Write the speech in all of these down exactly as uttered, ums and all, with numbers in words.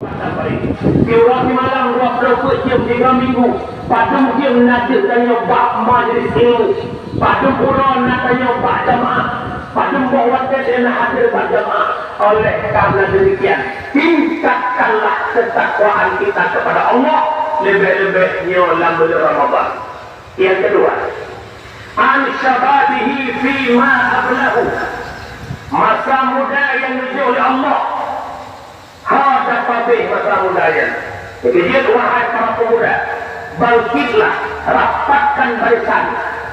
Siuroe simalam dua ploh peuet jeuem tiga minggu, padum jeuem na deuh tanyoe bak majelis ilmu, padum uroe na tanyoe bak jamaah, padum boh watèe na hadir bak jamaah. Oleh karena demikian, tingkatkanlah ketakwaan kita kepada Allah, leubeh-leubeh nyoe lam buleuen Ramadhan. Yang kedua, an syababihi fima ablahu. Masa muda nyang neujok lé Allah, ha tapabéh masa muda nyan. Keujeuet, wahai para pemuda, bangkitlah, rapatkan barisan,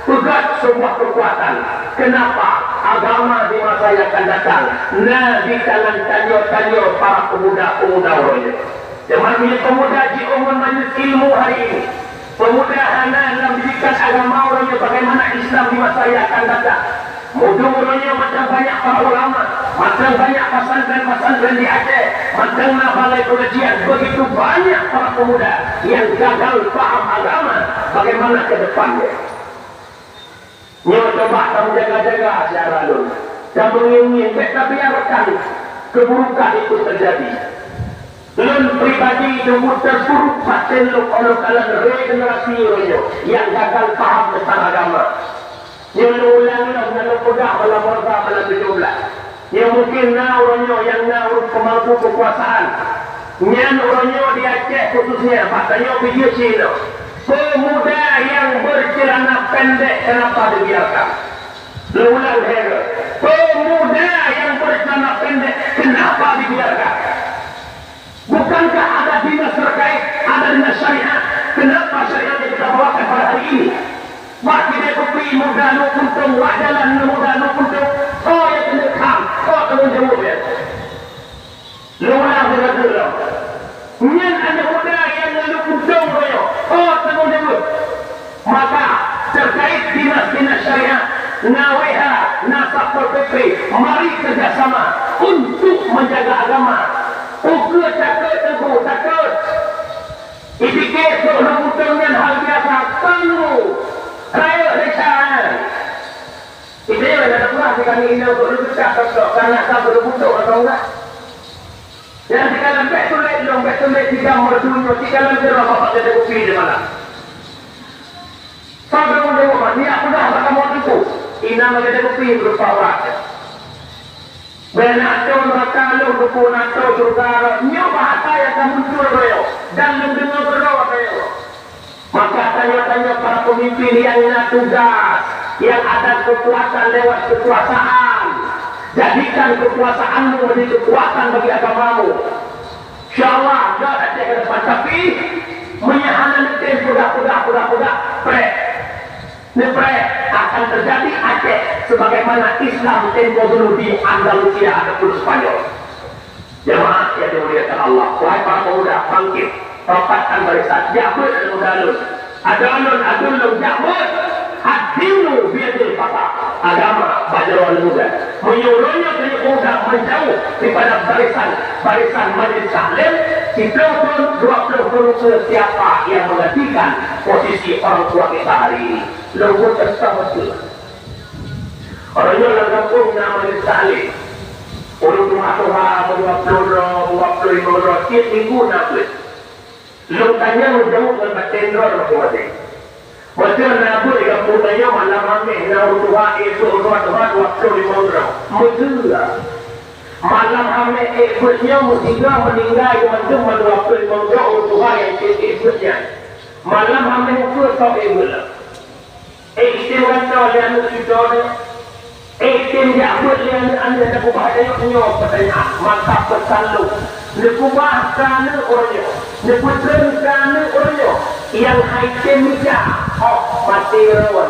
peugöt sebuah kekuatan. Kenapa? Agama di masa yang akan datang na di tangan tanyoe-tanyoe para pemuda-pemuda uroe nyoe. Teuma meunyoe pemuda jiôh ngon majelis ilmu hari ini, pemuda hana lam didikan agama uroe nyoe bagaimana Islam di masa yang akan datang. Mudu uroe nyoe mantong banyak para ulama, mantong banyak pesantren-pesantren di Aceh, mantong na balai pengajian, begitu banyak para pemuda yang gagal paham agama bagaimana ke depannya. Nyoe coba tameujaga-jaga syedara lôn. Tameungieng-ngieng, bèk tabiarkan keburukan itu terjadi. Lôn pribadi teupeu teupuruk baten lôn óh lôn kalon regenerasi uroe nyoe nyang gagal paham teuntang agama. Nyoe lôn ulang lom nyang lôn peugah malam Selasa malam tujoh blah. Nyoe mungken na uroe nyoe nyang na ureueng peumangku keukuasaan. Nyan uroe nyoe di Aceh khususnya, bak tanyoe bijéh cit inoe. Pemuda yang bercelana pendek kenapa dibiarkan? Lôn ulang lhèe goe. Pemuda yang bercelana pendek kenapa dibiarkan? Bukankah ada dinas terkait, ada dinas syariat? Kenapa syariat yang kita bawakan pada hari ini? Wak keude kupi muda lôn untông, wak jalan muda lôn untông, soe nyang keuneuk ham, soe tanggung jaweueb nyan? Lôn ulang sigoe teuk lom. Nyan aneuk muda nyang lôn untông uroe nyoe, soe tanggung jaweueb? Maka, terkait dinas-dinas syariat, na W H, na Satpol P P, mari kerjasama untuk menjaga agama. Ukeue takot teungku, takot. Ipike trok lôn untông nyan hal biasa, tanu, rayeuk desya nyan. Ipike nyan ada peurah dikami inong trok lôn untông, karena ka beureubutok atau enggak. Nyang sikalon bèk tuléh lôn, bèk tuléh sidang meureudu nyoe, sikalon sidroe bapak gata kupi di malam. Sabe ureueng nyoe, niyak peugah bak kamoe teungku, inong gata kupi beureupa urat. Bèk na atô neuraka lôn, teungku, na atô syeuruga lôn. Nyoe bahasa nyang ka muncul droe, dan lôn deungoe keudroe droe. Maka tanyoe-tanyoe para pemimpin yang na tugas, yang ada kekuatan lewat kekuasaan, jadikan kekuasaanmu menjadi kekuatan bagi agamamu. Insya Allah, nyoe Aceh ke depan. Tapi, meunyoe hana neutem peugah, peugah, peugah, peugah, preh. Neupreh akan terjadi Aceh sebagaimana Islam tempo dulu di Andalusia ataupun Spanyol. Jamaah yang dimuliakan Allah, wahai para pemuda, bangkit, rapatkan barisan, jak beuet aneuk muda lôn. Adoe lôn, aduen lôn, jak beuet. Ad-dinu biyadil fata, agama bak jaroe aneuk muda. Meunyoe uroe nyoe tanyoe pemuda menjauh daripada barisan, barisan majelis taklim, siplôh thôn, dua ploh thôn, siapa yang menggantikan posisi orang tua kita hari ini? Lôn beuet contoh beutôi. Uroe nyoe lam gampông na majelis taklim. Ureueng tuha-tuha, meudua ploh droe, dua ploh limong droe, tiep minggu na beuet. Lôn tanyong jaweueb ngon baten droe maséng-maséng. Meuseu na beuet di gampông tanyoe malam Hamèh na ureueng tuha ék beuet, ureueng tuha dua ploh limong droe. Meuseu. Malam Hamèh ék beuet nyoe meusigoe meuninggai, mandum mandum dua ploh limong droe ureueng tuha nyang ék beuet nyan. Malam Hamèh ukeue soe ék beuet lom. Ék item gantoe lé aneuk cucoe nyoe. Ék item jak beuet lé aneuk-aneuk nyang keubah tanyoe nyoe peutanyaan, maka peusan lôn. Neukeubah keu aneuk uroe nyoe, neupeutreun keu aneuk uroe nyoe, nyang han item mita, oh, maté droe.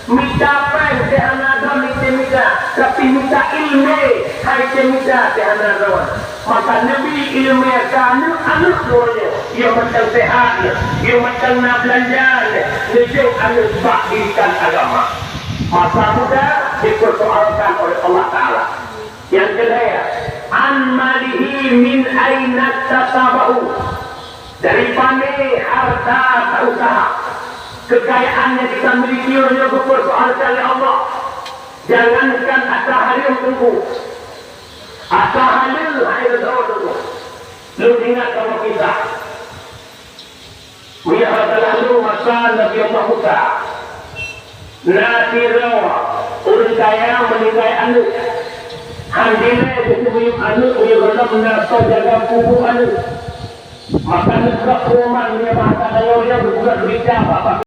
Mita péng teuh hana droe item mita, tapi mita ileumèe han item mita teuh hana droe. Maka neubi ileumèe keu aneuk-aneuk droeneuh, yoh mantong seuhat, yoh mantong na beulanja, neujok aneuk bak didikan agama. Masa muda dipersoalkan oleh Allah Taala. Nyang keulhèe, an malihi min aina iktasabahu, dari pané harta tausaha. Kekayaan nyang kita miliki uroe nyoe geupersoalkan lé Allah. Jangankan atra hareuem teungku, atra haleue hai reudoe teungku. Lôn ingat saboh kisah. Meunyoe teulalu masa Nabi Allah Musa, na sidroe ureueng kaya meuninggai aneuk. Han dilée geuteubiet aneuk meunyoe gohlom na soe jaga kubu aneuk. Maka neutrok pengumuman meunyoe bahasa tanyoe nyoe geugugat beurita bak